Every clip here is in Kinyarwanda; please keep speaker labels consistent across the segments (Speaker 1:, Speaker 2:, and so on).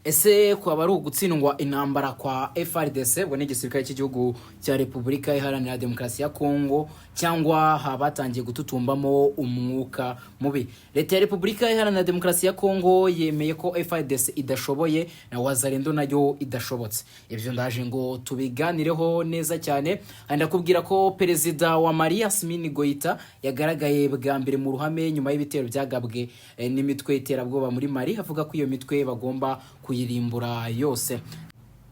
Speaker 1: Ese kwaba ari ugutsindwa intambara kwa FARDC, ubwo ni igisirikare cy'igihugu cya Repubulika Iharanira Demokarasi ya Kongo, cyangwa habatangiye gututumbamo umwuka mubi? Leta ya Repubulika Iharanira Demokarasi ya Kongo yemeye ko FARDC idashoboye na Wazalendo nayo idashobotse. Ibyo ndaje ngo tubiganireho neza cyane. Ndakubwira ko perezida wa Mali, Assimi Goïta, yagaragaye bwa mbere mu ruhame nyuma y'ibitero byagabwe n'imitwe y'iterabwoba muri Mali, avuga ko iyo mitwe bagomba kuyirimbura yose.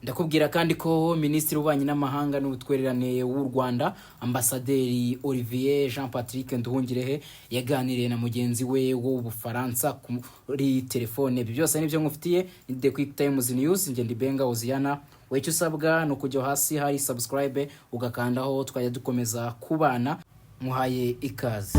Speaker 1: Ndakubwira kandi ko Minisitiri w'Ububanyi n'Amahanga n'Ubutwererane w'u Rwanda, Ambasaderi Olivier Jean Patrick Nduhungirehe, yaganiriye na mugenzi we w'Ubufaransa kuri telefone. Ibyo byose nibyo nkufitiye. Ni The Quick Times News, njye ndi Benga Oziana. We icyo usabwa ni ukujya hasi hari subscribe ugakandaho, tukajya dukomeza kubana. Muhaye ikaze.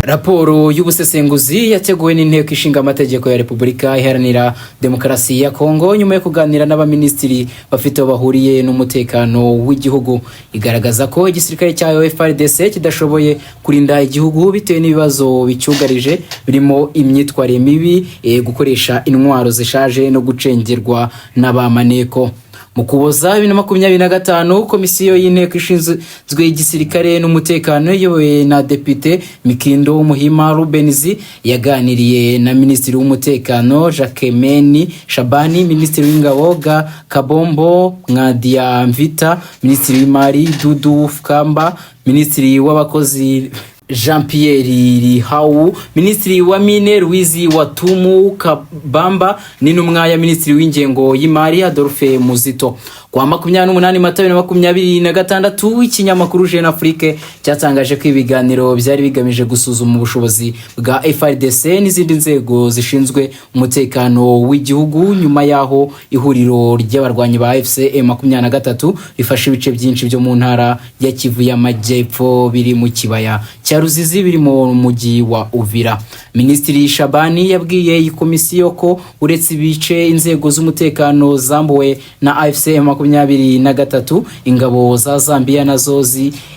Speaker 1: Raporo y'ubusesenguzi yateguwe n'Inteko Ishinga Amategeko ya Repubulika Iharanira Demokarasi ya Kongo nyuma yo kuganira n'abaminisitiri bafite aho bahuriye n'umutekano w'igihugu, igaragaza ko igisirikare cya FARDC kidashoboye kurinda igihugu bitewe n'ibibazo bicyugarije, birimo imyitwarire mibi, gukoresha intwaro zishaje no gucengerwa n'abamaneko. Mu Kuboza 2025, komisiyo y'inteko ishinzwe igisirikare n'umutekano iyobowe na Depite Mikindo Muhima Rubens yaganiriye na Minisitiri w'Umutekano Jacquemain Shabani, Minisitiri w'Ingabo Ga Kabombo Mwadiamvita, Minisitiri w'Imari Dudu Kamba, Minisitiri w'Abakozi Jean Pierre Lihau, Minisitiri wa Mine Louise Watumu Kabamba n'intumwa ya Minisitiri w'Ingengo y'Imari Adolphe Muzito. Kwa 28 Mata 2026, ikinyamakuru Jeune Afrique cyatangaje ko ibiganiro byari bigamije gusuzuma ubushobozi bwa FARDC n'izindi nzego zishinzwe umutekano w'igihugu, nyuma y'aho ihuriro ry'abarwanyi ba AFC M23 rifashe ibice byinshi byo mu ntara ya Kivu y'Amajyepfo biri mu kibaya cya Ruzizi, biri mu mujyi wa Uvira. Minisitiri Shabani yabwiye iyi komisiyo ko uretse ibice inzego z'umutekano zambuwe na AFC M23, ingabo za Zambia nazo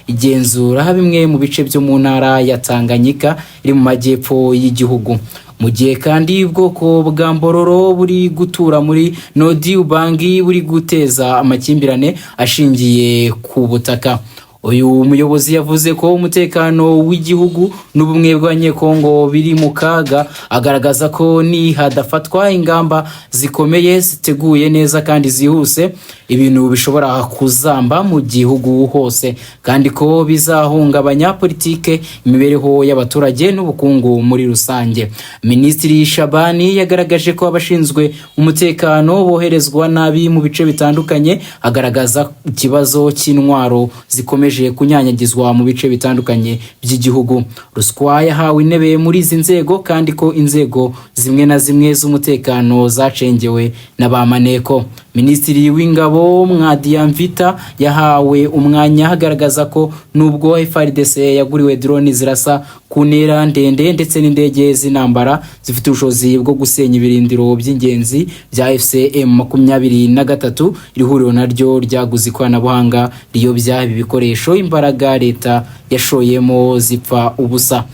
Speaker 1: zigenzura bimwe mu bice byo mu ntara ya Tanganyika iri mu majyepfo y'igihugu. Mu gihe kandi ubwoko bwa Mbororo buri gutura muri Nord Ubangi buri guteza amakimbirane ashingiye ku butaka. Uyu muyobozi yavuze ko umutekano w'igihugu n'ubumwe bw'Abanyekongo biri mu kaga, agaragaza ko nihadafatwa ingamba zikomeye, ziteguye neza kandi zihuse, ibintu bishobora kuzamba mu gihugu hose, kandi ko bizahungabanya politike, imibereho y'abaturage n'ubukungu muri rusange. Minisitiri Shabani yagaragaje ko abashinzwe umutekano boherezwa nabi mu bice bitandukanye, agaragaza ikibazo cy'intwaro zikomeje kunyanyagizwa mu bice bitandukanye by'igihugu. Ruswa yahawe intebe muri izi nzego, kandi ko inzego zimwe na zimwe z'umutekano zacengewe na ba maneko. Minisitiri w'Ingabo Mwadiamvita yahawe umwanya agaragaza ko nubwo FARDC yaguriwe drone zirasa ku ntera ndende ndetse n'indege z'intambara zifite ubushobozi bwo gusenya ibirindiro by'ingenzi bya AFC M23, iri huriro naryo ryaguze ikoranabuhanga riyobya ibi bikoresho, imbaraga leta yashoyemo zipfa ubusa.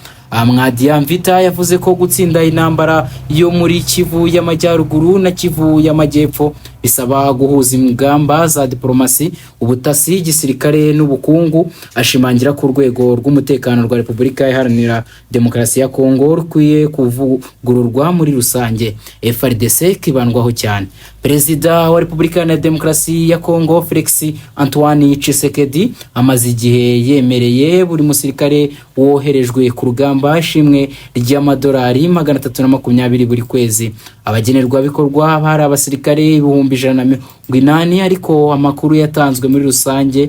Speaker 1: Mwadiamvita yavuze ko gutsinda intambara yo muri Kivu y'Amajyaruguru na Kivu y'Amajyepfo bisaba guhuza ingamba za diplomasi, ubutasi, igisirikare n'ubukungu, ashimangira ko urwego rw'umutekano rwa Repubulika Iharanira Demokarasi ya Kongo rukwiye kuvugururwa muri rusange, FARDC kibandwaho cyane. Perezida wa Repubulika Iharanira Demokarasi ya Kongo Felix Antoine Tshisekedi amaze igihe yemereye buri musirikare woherejwe ku rugamba ishimwe ry'amadolari 320 buri kwezi. Abagenerwabikorwa bari abasirikare 180,000, ariko amakuru yatanzwe muri rusange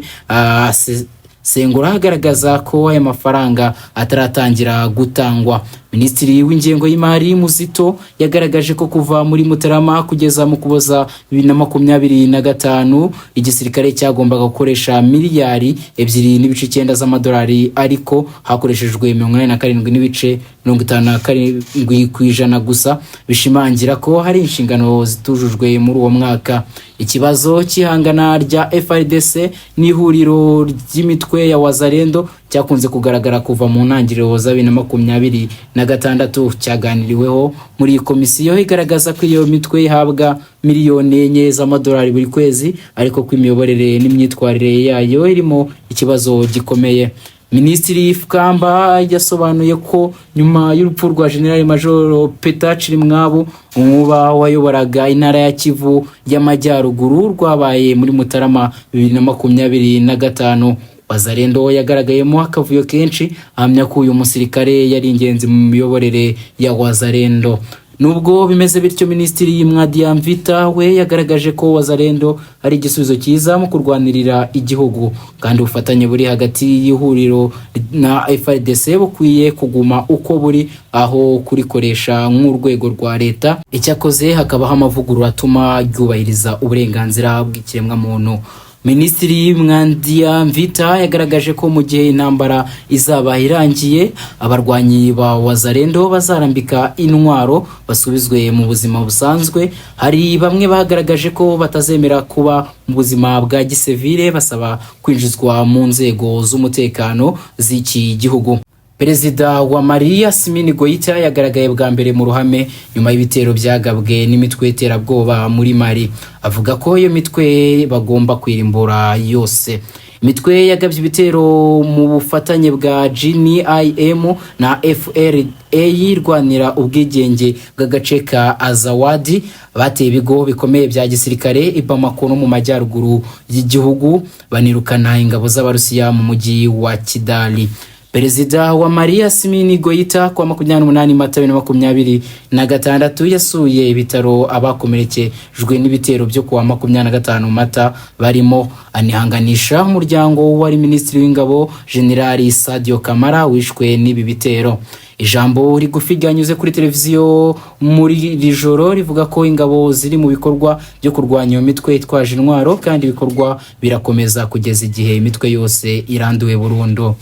Speaker 1: sengura agaragaza ko aya mafaranga ataratangira gutangwa. Minisitiri w'Ingengo y'Imari Muzito yagaragaje ko kuva muri Mutarama kugeza mu Kuboza 2025, igisirikare cyagombaga gukoresha miliyari 2.9 z'amadolari, ariko hakoreshejwe 87.57% gusa, bishimangira ko hari inshingano zitujujwe muri uwo mwaka. Ikibazo cy'ihangana rya FARDC n'ihuriro ry'imitwe ya Wazalendo cyakunze kugaragara kuva mu ntangiriro za 2026 cyaganiriweho muri iyi komisiyo, igaragaza ko iyo mitwe ihabwa miliyoni 4 z'amadolari buri kwezi, ariko ko imiyoborere n'imyitwarire yayo irimo ikibazo gikomeye. Minisitiri Fukamba yasobanuye ko nyuma y'urupfu rwa General Major Peter Chirimwabo Nkuba wayoboraga intara ya Kivu y'Amajyaruguru rwabaye muri Mutarama 2025, Wazalendo yagaragayemo akavuyo kenshi, ahamya ko uyu musirikare yari ingenzi mu miyoborere ya Wazalendo. Nubwo bimeze bityo, Minisitiri Mwadiamvita we yagaragaje ko Wazalendo ari igisubizo cyiza mu kurwanirira igihugu, kandi ubufatanye buri hagati y'ihuriro na FARDC bukwiye kuguma uko buri, aho kurikoresha nk'urwego rwa leta. Icyakoze hakabaho amavugurura atuma ryubahiriza uburenganzira bw'ikiremwamuntu. Minisitiri Mwandiamvita yagaragaje ko mu gihe intambara izaba irangiye, abarwanyi ba Wazalendo bazarambika intwaro basubizwe mu buzima busanzwe. Hari bamwe bagaragaje ko batazemera kuba mu buzima bwa gisivile, basaba kwinjizwa mu nzego z'umutekano z'iki gihugu. Perezida wa Mali Assimi Goïta yagaragaye bwa mbere mu ruhame nyuma y'ibitero byagabwe n'imitwe y'iterabwoba muri Mali, avuga ko iyo mitwe bagomba kwirimbura yose. Imitwe yagabye ibitero mu bufatanye bwa JNIM na FLA irwanira ubwigenge bw'agace ka Azawadi bateye ibigo bikomeye bya gisirikare i Bamako no mu majyaruguru y'igihugu, banirukana ingabo z'Abarusiya mu mujyi wa Kidali. Perezida wa Mali Assimi Goïta kuwa 28 Mata 2026 yasuye ibitaro abakomerekejwe n'ibitero byo kuwa 25 Mata barimo, anihanganisha umuryango wari Minisitiri w'Ingabo General Sadio Kamara wishwe n'ibi bitero. Ijambo rigufi ryanyuze kuri televiziyo muri iri joro rivuga ko ingabo ziri mu bikorwa byo kurwanya iyo mitwe itwaje intwaro, kandi ibikorwa birakomeza kugeza igihe imitwe yose iranduwe burundu.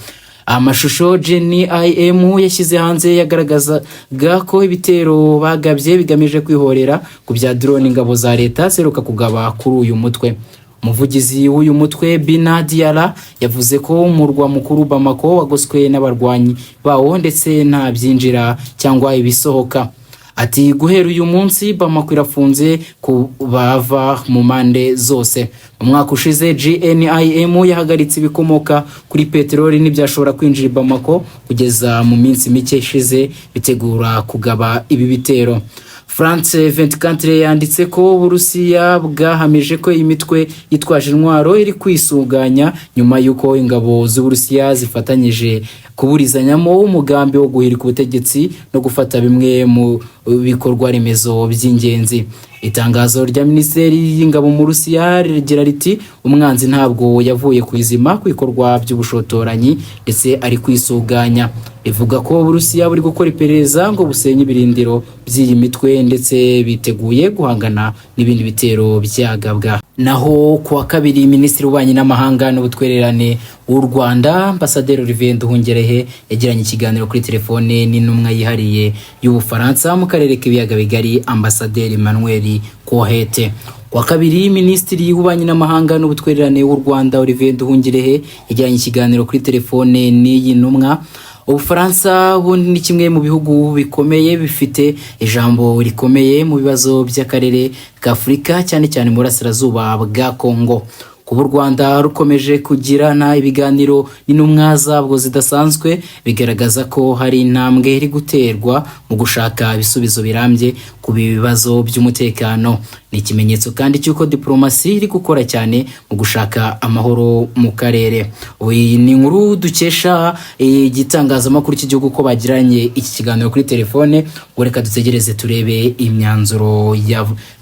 Speaker 1: Amashusho JNIM yashyize hanze yagaragazaga ko ibitero bagabye bigamije kwihorera ku bya drone ingabo za leta ziheruka kugaba kuri uyu mutwe. Umuvugizi w'uyu mutwe Bina Diara yavuze ko umurwa mukuru Bamako wagoswe n'abarwanyi bawo, ndetse nta byinjira cyangwa ibisohoka. Ati: "Guhera uyu munsi Bamako irafunze ku bava mu mpande zose." Mu mwaka ushize JNIM yahagaritse ibikomoka kuri peteroli ntibyashobora kwinjira i Bamako, kugeza mu minsi mike ishize bitegura kugaba ibi bitero. France 24 yanditse ko Uburusiya bwahamije ko iyi mitwe yitwaje intwaro iri kwisuganya nyuma y'uko ingabo z'Uburusiya zifatanyije kuburizanyamo umugambi wo guhirika ubutegetsi no gufata bimwe mu bikorwa remezo by'ingenzi. Itangazo rya Minisiteri y'Ingabo mu Rusiya rigira riti: "Umwanzi ntabwo yavuye ku izima ku bikorwa by'ubushotoranyi, ndetse ari kwisuganya." Rivuga ko Uburusiya buri gukora iperereza ngo busenye ibirindiro by'iyi mitwe, ndetse biteguye guhangana n'ibindi bitero byagabwa. Naho kuwa kabiri, Minisitiri w'Ububanyi n'Amahanga n'Ubutwererane w'u Rwanda, Ambasaderi Olivier Nduhungirehe, yagiranye ikiganiro kuri telefone n'intumwa yihariye y'Ubufaransa mu karere k'ibiyaga bigari, Ambasaderi Emmanuel Cohet. Kuwa kabiri, Minisitiri w'Ububanyi n'Amahanga n'Ubutwererane w'u Rwanda, Olivier Nduhungirehe, yagiranye ikiganiro kuri telefone n'iyi ntumwa. Ubufaransa bundi ni kimwe mu bihugu bikomeye bifite ijambo rikomeye mu bibazo by'akarere ka Afurika, cyane cyane mu burasirazuba bwa Kongo. Kuba u Rwanda rukomeje kugirana ibiganiro n'intumwa zabwo zidasanzwe bigaragaza ko hari intambwe iri guterwa mu gushaka ibisubizo birambye ku bibazo by'umutekano. Ni ikimenyetso kandi cy'uko diplomasi iri gukora cyane mu gushaka amahoro mu karere. Iyi ni inkuru dukesha igitangazamakuru cy'igihugu ko bagiranye iki kiganiro kuri telefone. Ngo reka dutegereze turebe imyanzuro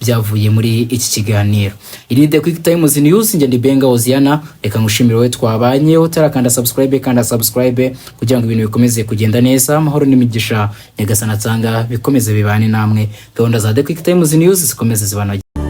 Speaker 1: byavuye muri iki kiganiro. Iri ni The Quick Times News, njye ndi Benga Oziana. Reka ngushimire wowe twabanye. Utarakanda subscribe, kanda subscribe kugira ngo ibintu bikomeze kugenda neza. Amahoro n'imigisha Nyagasani atanga bikomeze bibane namwe. Gahunda za The Quick Times News zikomeze zibanogere.